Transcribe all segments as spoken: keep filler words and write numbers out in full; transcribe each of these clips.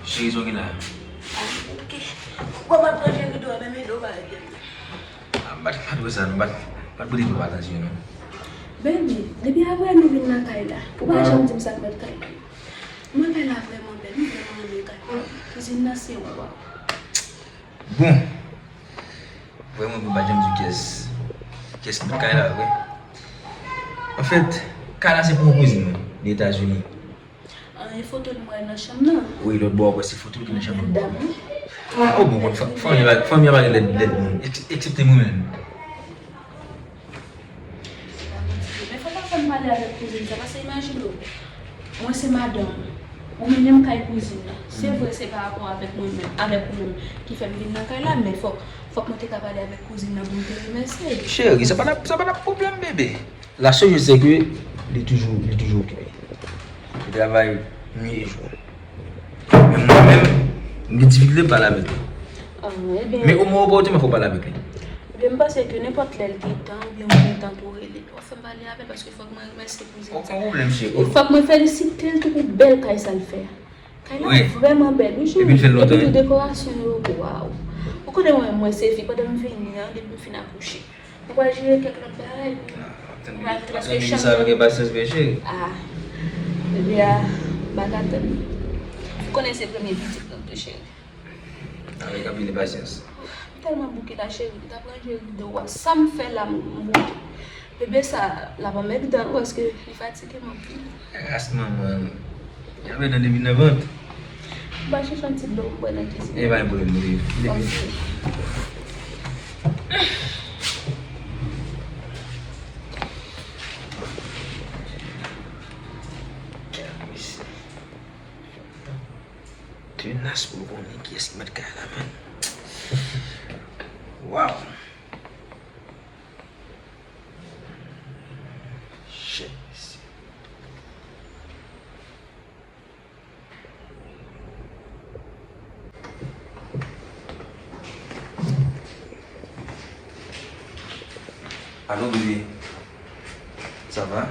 Cheri, sa w gen la? Ok. Bon, m ap ranje rido a, men men do bagay. Ah, m pa t, pa t wè sa, non, pa t, pa t pote twòp atansyon, non. Baby, depi apre nou vin nan kay la, ou pa janm di m sa k mèt kay la. Mwen, kay la vrèman bèl, m vrèman renmen kay la. Kouzin nan se wa. Bon. Vrèman, m pa janm di w kiyès, kiyès ki mèt kay la, vre. Anfèt, kay la se pou yon kouzin mwen, de Etazini. Ah, e foto l mwen nan chanm nan. Wi, lòt bò, w wè se foto l ki nan chanm lòt bò. Medam, wi. Ah, oh, bon, bon, fanmi a pa, fanmi a pa gen lèd, lèd moun, eks-, eksepte mwen menm. Men fò w ta fè m pale avèk kouzin sa, paske imajine w, mwen se madanm, ou mennen m kay kouzin nan. Se vre, se pa rapò avèk mwen menm, avèk ou menm, ki fè m vin nan kay la, men fòk, fòk mwen te ka pale avèk kouzin nan pou m te remèsye l. Cheri, sa pa t ap, sa pa t ap pwoblèm, bebe. La seule chose, c'est que li toujou, li toujou okipe. Li travay nuit et jour. Men mwen menm, m gen difikilte pou pale avèk li. Ah, ebyen. Men omwen, opòtinman, fò w pale avèk li. Ebyen, m panse ke nenpòt lè l gentan, oubyen mwen gentan tou rele l. W ap fè m pale avè l, paske fòk mwen remèsye kouzin sa. Okenn pwoblèm, cheri. E fòk mwen felisite l tou pou bèl kay sa l fè a. Kay la vrèman bèl, wi, cheri. Epi l fè l lontan, wi. Epi tou dekorasyon yo, waw. Ou konnen mwen, mwen se fi, pandan m vini an, depi m fin akouche. Mwen pral jere kèk lòt bagay pou mwen. Ah, m ap tann, m ap tann sa avèk enpasyans, byen cheri. Ah, bebe a, m pa ka tann. Ou konnen se premye pitit mwen tou, cheri. Avèk anpil enpasyans. M tèlman bouke la, cheri, m t ap ranje rido a. Sa m fè la, m bouke. Bebe sa, l ap anmède m, paske li fatige m anpil. Ras manman, y ap nan depi nan vant. M va chèche yon ti dlo pou m bwè nan kizin. E pa gen pwoblèm, bebe. Ok. Tenas pou l konnen kiyès ki mèt kay la, menm. Waw. Shit, mesye. Alo, bebe. Sa va?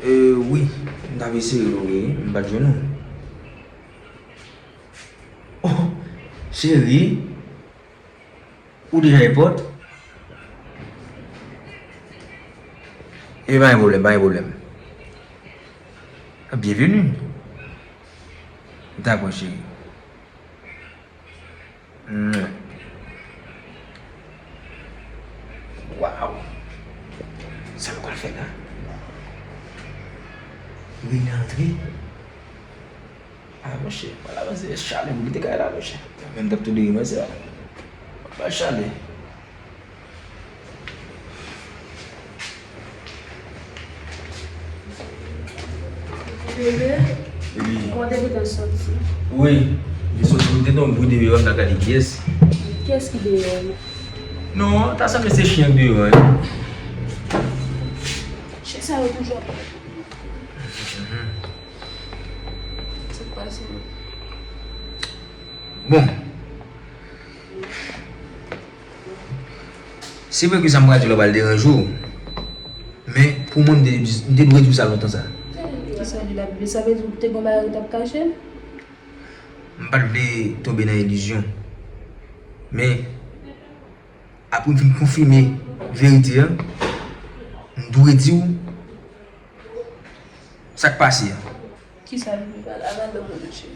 Euh, wi, m t ap eseye w, wi, m pa t jwenn ou. Oh, cheri, ou deja epòt? E pa gen pwoblèm, pa gen pwoblèm. Byenveni. Dakò, cheri. Mwen. Waw! Sa nou pral fè la? Rene antre? Ah, monchè, pral avanse chale pou kite kay la, monchè. Men m t ap tou deri mwen, se la. Pral chale. Bebe, wi. Kòman te gentan soti? Wi, li soti, li te tann bri deyò a, m t ap gade kiyès. Kiyès ki deyò a? Non, ta sanble se chen k deyò a, wi. Chen sa yo toujou ap. Mhm. Sa k pase? Bon. Se vre ke sa m pral di w la pral deranje w, men pou mwen, m te, m te dwe di w sa lontan sa. Kisa li la, bebe? Sa vle di w te gon bagay ou t ap kache? M pa t vle tonbe nan ilizyon. Men, apre m fin konfime verite a, m dwe di w sa k pase a. Kisa li vle pale? Al nan mwen, cheri.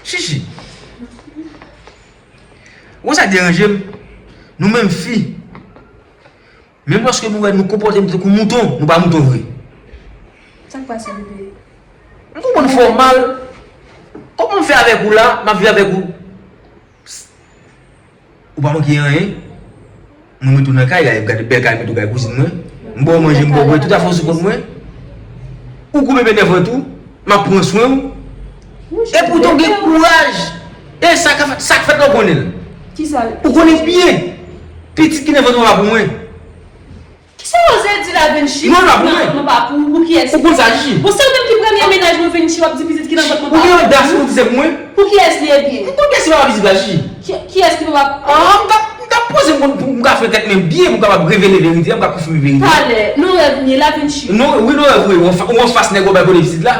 Chichi. Ou wè sa k deranje m? Nou menm fi. Menm lòske nou wè nou konpòte nou tankou mouton, nou pa mouton vre. Sa k pase, bebe? M konprann fè w mal. Kòman m fè avèk ou la, m ap viv avèk ou? Ou pa manke anyen. Mwen mete w nan kay, gade bèl kay, mete w kay kouzin mwen. M ba w manje, m ba w bwè, tout afè w sou kont mwen. Ou kou bebe nèf an tou, m ap pran swen w. Wi, cheri, epi w tonbe kouraj. E sa k fèt, sa k fèt la w konnen l. Kisa? Ou konnen byen. Pitit ki nèf an tou pa pou mwen. Kisa w oze di la, Vinci? Non, l pa pou mwen. Non, non, pa pou, pou kiyès? Ou konn sa, Chichi? Bon, se ou menm ki premye mennaj mwen, Vinci, w ap di pitit ki nan vant mwen pa pou mwen. Ou gen odasite pou di se pou mwen? Pou kiyès li ye byen? Ou konn kiyès ki papa pitit la, Chichi? Ki, kiyès ki papa? Ah, m t ap, m t ap poze m pou, pou m ka fè tèt mwen byen, pou m kapab revele verite a, m ka konfime verite a. Talè, nan rèv m ye la, Vinci. Non, wi, nan rèv ou ye, ou anfa-, ou anfas nèg ou bay kote pitit la.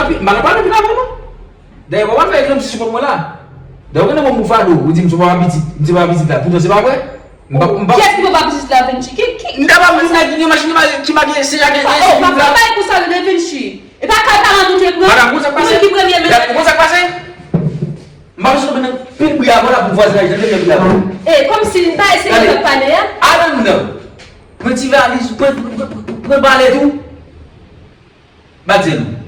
anpi-, m pa nan pale anpil avè w non. Dayè, w pa fè egzanp si kont mwen la. Dayè, w gentan ban m pou fado, ou di m se papa pitit, m se papa pitit la. Poutan se pa vre. M pa, m pa Kiyès ki papa pitit la, Venchi? Ki, ki M ta pral moun nèg ki gen machin ki ma-, ki make se jak e Oh, pa fè bay konsa non, Venchi. E pa kay paran nou te pran. Madanm, konn sa k pase? Ki premye menaj? Konn sa k pase? M pa bezwen nan pil bri avan la pou vwazinaj nan, pil bri avan. E, kòmsi m pa eseye fè pale a? Al anndan. Pran ti valiz, pran, pran, pran, pran pale tou. Ba di nou.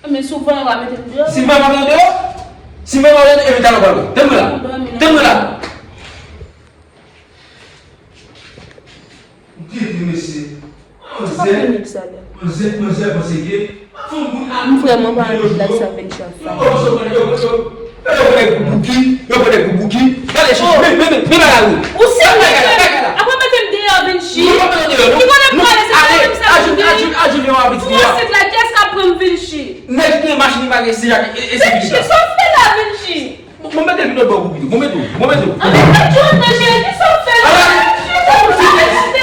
Men si w vòlè, w a mete m deyò. Si m pa mete w deyò, si m pa mete w deyò, e men talè w pral wè. Tann mwen la. Tann mwen la. Tete mesye. Manzè, manzè, manzè panse ke fanm moun a M vrèman pa anvi black sa Venchi ap fè. Yo pran nèg pou Bouki, yo pran nèg pou Bouki. Gade chich, men, men, men, men bagay ou. Ou serye? Apre mete m deyò, Venchi. Nou pa mete w deyò non. Ki konnen m prale, se pa menm sa pou Venchi. Adjil, adjil, adjil yon apetitri a. Ou anset la, kiyès k ap pran m, Venchi? Nèg ki gen machin li pa gen se ak e, e, e Venchi, sa w fè la, Venchi? Bon, bon, mete l vin lòt bò pou pito. Bon, mete w. Bon, mete w. Anben, mete w nan cheri, kisa w fè la? Ala, Venchi, sa w fè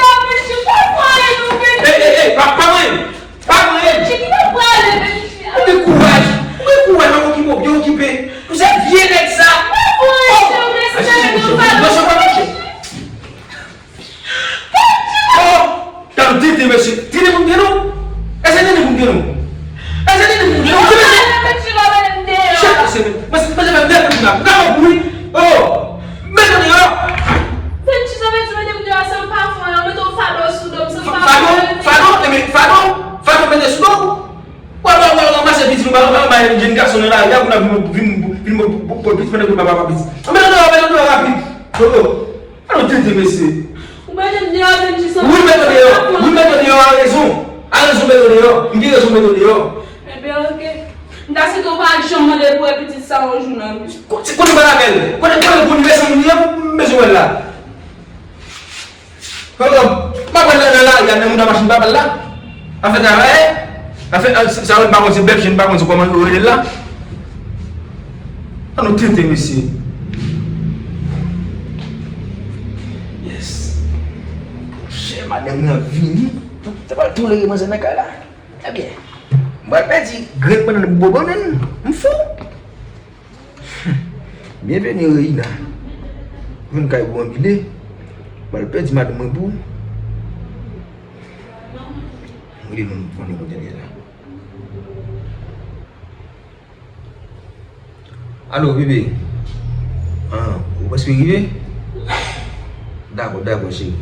la? Venchi, pa pran anyen non, Venchi. Ey, ey, ey, pa, pa manyen m. Pa manyen m. Venchi, ki pa pran anyen, Venchi? Ou gen kouraj. Ou gen kouraj, pa okipe w, byen okipe. Pou se vye nèg sa. Pa pran anyen, cheri, ou gen sitèl yo pa non. Oh! Tann tete mesye. Tete pou m tete nou? Èske tete pou m tete nou? Èske tete pou m tete nou? Tete mesye. Chak se men. Mesye, mesye, fè m nèg pou la. Pou ka mwen kouri. Oh! Mete m deyò. Venchi, sa vle di mete m deyò san m pa fè anyen, mete yon fado sou do m san m pa fè anyen. Fado? Fado? Enben, fado? Fado mete sou do w? Wè, wè, wè, ranmase pitit ou, ba, ba, ba, jèn gason nan lari a, pou n ap vin, vin, vin, vin, vin, vin, vin, pitit, pandan ke papa pa pitit. Mete m deyò, mete m deyò rapid. Oh, oh. Alò, tete mesye. Ou mete m deyò, Venchi, san... Wi, mete w deyò. Wi, mete w deyò, a rezon. A rezon, mete w deyò. M gen rezon, mete w deyò. Enben, oke. M ta swete w pa janm mande pou wè pitit sa yon jou nan vi. Ko-, se kote w pral avè l? Kote, kote l pou l mete m deyò, m bezwen wè l la. Alò, m ap pran nan, nan lari a, nan mouda machin papa l la. Afè travayè. Afè, a, sa, sa, m pa konn se bèf, je m pa konn se kòman yo rele l la. An nou tete, mesye. Yes. Monchè, madanm nan vini. Sa pral tolere manzè nan kay la. Ebyen, m pral pèdi grenn bannann pou bannann. M fou. Byenveni, Reina. Vin kay ou anbile. M pral pèdi madanm mwen pou ou. M rele non pou konnen kote l ye la. Alo, bebe. Ah, ou prèske rive? Dakò, dakò, cheri.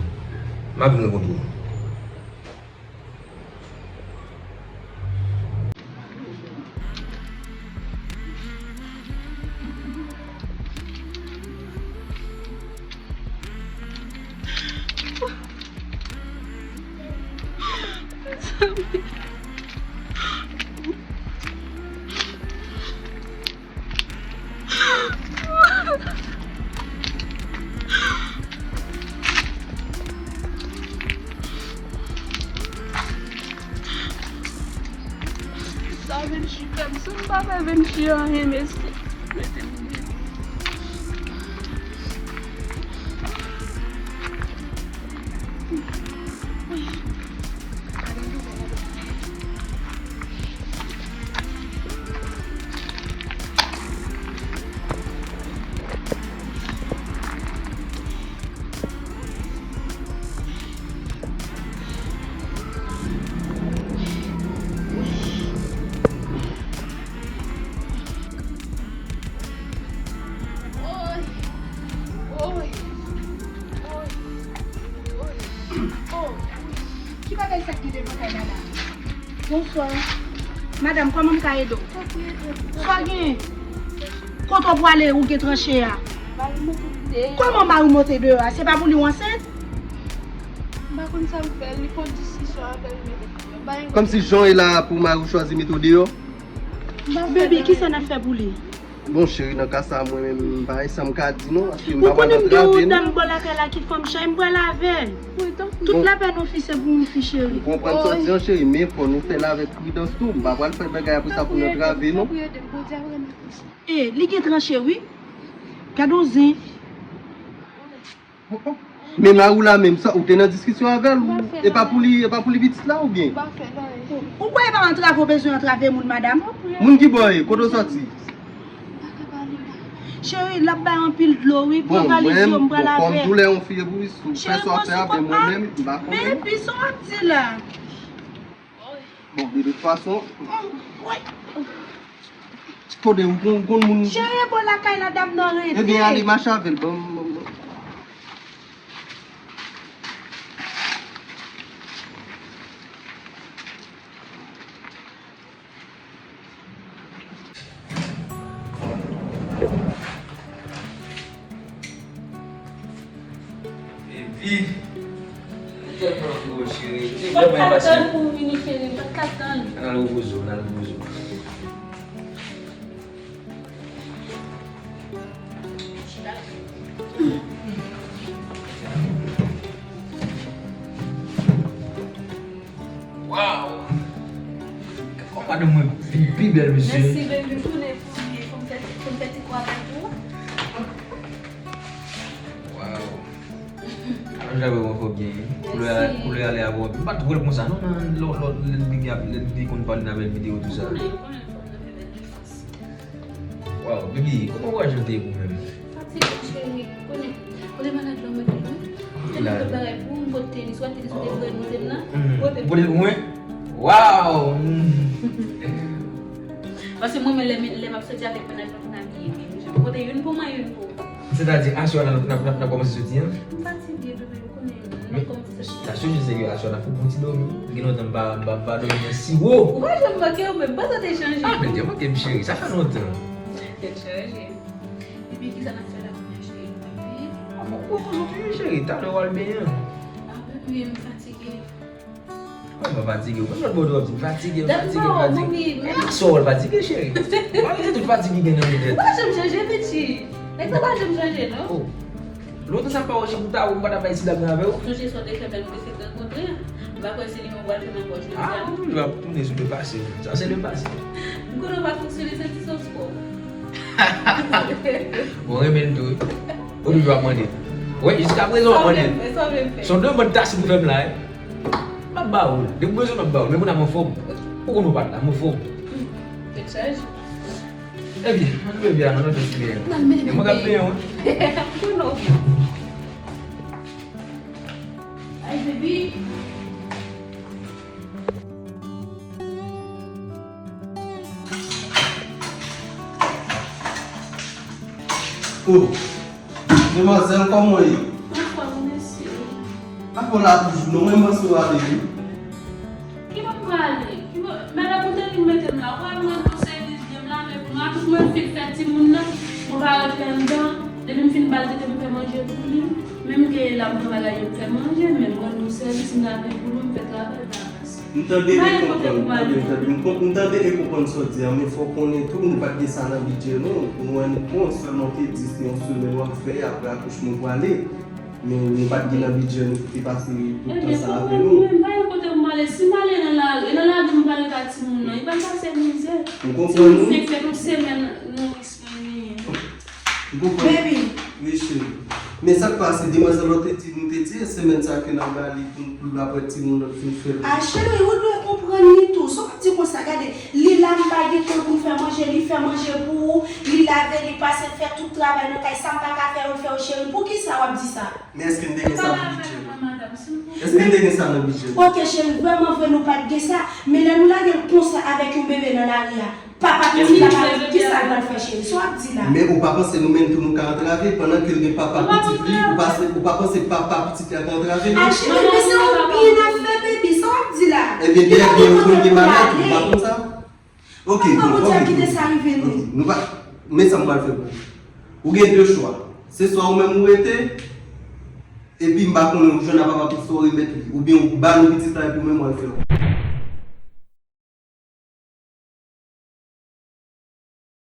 M ap vin rankontre w. Sa Venchi fè m, si m pa fè Venchi anyen, mesye. Mete m deyò. Oy! Oy! Oy! Oy! Oh! Ki bagay sa k gen devan kay la la? Bonswa. Madanm, kòman m ka ede w? Sa w gen? Kote w prale ou gen tranche a? Mari m monte deyò. Kòman mari w monte deyò a? Se pa pou li w ansent? M pa konn sa m fè, li fè yon diskisyon avè l, men li pa gen. Kòmsi jan w ye la pou mari w chwazi mete w deyò? Baby, kisa n ap fè pou li? Bon, cheri, nan ka sa, mwen menm, m pa gen sa m ka di non, paske m pa pral antrave nou. Ou konnen m gen yon dam bò lakay la ki fanm chay, m pral avè l. Tout lapèn yon fi se pou yon fi, cheri. M konprann sa w di an, cheri, men fò nou fè l avèk pridans tou. M pa pral fè bagay apre sa pou n antrave non. E, li gen tranche, wi. Gade yon zen. Men mari w la menm, sa, ou te nan diskisyon avè l, ou, e pa pou li, e pa pou li pitit la, oubyen? Ou kwè e pa antrave w bezwen antrave moun, madanm? Moun ki bò e, kote w sòti? Cheri, l ap bay anpil dlo, wi. Pran valiz yo, m pral avè l. Bon, mwen, bon, kòm doulè yon fi, epi ou fè sa w fè avè mwen menm, m pa konnen. Men epi sa w ap di la? Bon, de tout fason. Kote ou konn, konn moun. Cheri, e bò lakay la dam nan rete. Ebyen, ale mache avè l. Bon, bon, bon. Epi, li tèlman gwo, cheri. Li te vrèman enpasyant. M pa t ka tann pou w vini, cheri. M pa t ka tann. Ann al repoze w, ann al repoze w. Waw! Kòman madanm mwen vin pi bèl, mesye. Mèsi, baby, konnen pou li, pou m fè, pou m fè ti kwa avèk ou. Waw! Alò, jan mwen fò byen, wi. Koulè a, koulè a lè a bon. M pa t wè l konsa, non, nan lò, lò, lè li, lè li konn pale nan bèl videyo, tou sa. Ou konnen, ou konnen fòm nan fè bèl defans. Waw, baby, kòman vwayaj lan te ye pou ou menm? Fatige, cheri, ou konnen. Kote malad lan mwen te lwen. Te mete bagay pou ou, m pote tenis, ou wè tenis ou te voye pote m nan? Ou pote l pou mwen? Waw! Paske mwen menm lè, lè m ap soti avèk mennaj mwen pou n abiye menm jan. M pote youn pou mwen, youn pou ou. Sètadi, aswè a n ap, n ap, n ap, n ap kòmanse soti an? M fatige, bebe, ou konnen, n ap kòmanse soti. Sa sou je serye, aswè a n ap fè bon ti dòmi. Gen lontan m pa, m pa, m pa dòmi nan siwo. Ou pa janm manke w menm, pandan te chanje. Ah, men gen manke m cheri, sa fè lontan. Tèt chaje. Epi kisa n ap fè la kounye a, cheri? Epi? Ah, bon, bon, bon, bon, cheri, talè w al benyen. Ah, bebe, m fatige. Mwen pa fatige, ou konn lòt bò w ap di m fatige, m fatige, m fatige. Dam, non, oubli, men. Sa w fatige, cheri? Pa mete tout fatige ki gen nan tèt. Ou pa janm chanje, pitit. Nèg sa pa janm chanje, non. Oh. Lontan sa m pa wè w, cheri, ou ta, ou pa t ap bay ti blag nan avè w. Ou sonje sa w te fè m lè nou te fèk rankontre an? M pa kwè se li menm ou pral fè m ankò jodi a. Ah, ou toujou ap tounen sou le pase. Sa se le pase. M konnen w pa fonksyone, santi sòs pa w. Bon, renmen l tou, wi. Ou toujou ap mande. Wi, jiskaprezan w ap mande. Sa w vle m fè? Se yon demann tacit ou fè m la, wi. M ap ba ou l. Depi m bezwen, m ap ba ou l. Men kounye a m anfòm. Ou konn ou pa t la, m anfòm. Tèt chaje. Ebyen, ann leve a, non, lòt jou m genyen. E mwen k ap benyen w, wi. Konnen w. Ay, baby. Oh. Demwazèl, kòman w ye? Anfòm, mèsi. Apa w la toujou non, mwen panse w ale wi. Ki bò m prale? Ki bò, men lè pou te vin mete m la, ou pa wè m rann sèvis, de m lave pou nou, apre pou mwen fin fè timoun nan, mwen pa rete anndan, depi m fin ba l tete m fè manje pou li, menm ke la m pran bagay yo m fè manje, men m rann nou sèvis, m lave pou nou, m fè travay, m pa pase. M tande e konprann, tande, tande. M kon-, m tande e konprann sa w di a, men fò w konnen tou, nou pa t gen sa nan bidjè nou. Pou nou wè nou pran, sèlman w te di se yon semèn w ap fè, apre akouchman w prale. Men nou pa t gen nan bidjè nou pou te pase tout tan sa avè nou. Ebyen, fò w konnen, m pa gen kote pou m ale. Si m ale nan lari, e nan lari m pral ret ak timoun nan, li pral pase mizè. M konprann ou. Timoun fenk fè tout semèn, nou M konprann. Baby. Wi, cheri. Men sa k pase, demwazèl la te di, nou te di, e semèn sa ke n ap ba li pou, pou l ap wè timoun nan fin fè l. A, cheri, ou dwe konprann li tou. Sa w ap di konsa, gade, li la, m pa gen tan pou m fè manje, li fè manje pou ou, li lave, li pase, l fè tout travay nan kay, sa m pa ka fè, yo l fè yo, cheri. Poukisa w ap di sa? Men èske n te gen sa nan bidjè nou? Èske n te gen sa nan bidjè nou? Ok, cheri, vrèman vre, nou pa t gen sa, men lè nou lage l konsa avèk yon bebe nan lari a, papa pitit la pa wè kisa l pral fè, cheri? Sa w ap di la? Men ou pa panse nou menm tou nou ka antrave pandan ke l gen papa pitit li? Ou pa, ou pa panse papa pitit la ka antrave nou? A, cheri, men se yon byen n ap fè, baby. Sa w ap di la? Ebyen, byen, byen, ou konn gen malèt, ou pa konn sa? Ok, bon, ok, ok. Nou pa, men sa m pral fè pou ou. Ou gen de chwa. Se swa ou menm ou rete, epi m pa konnen ou jwenn a papa pitit ou remèt li, oubyen ou ba nou pitit la epi ou menm w al fè yon.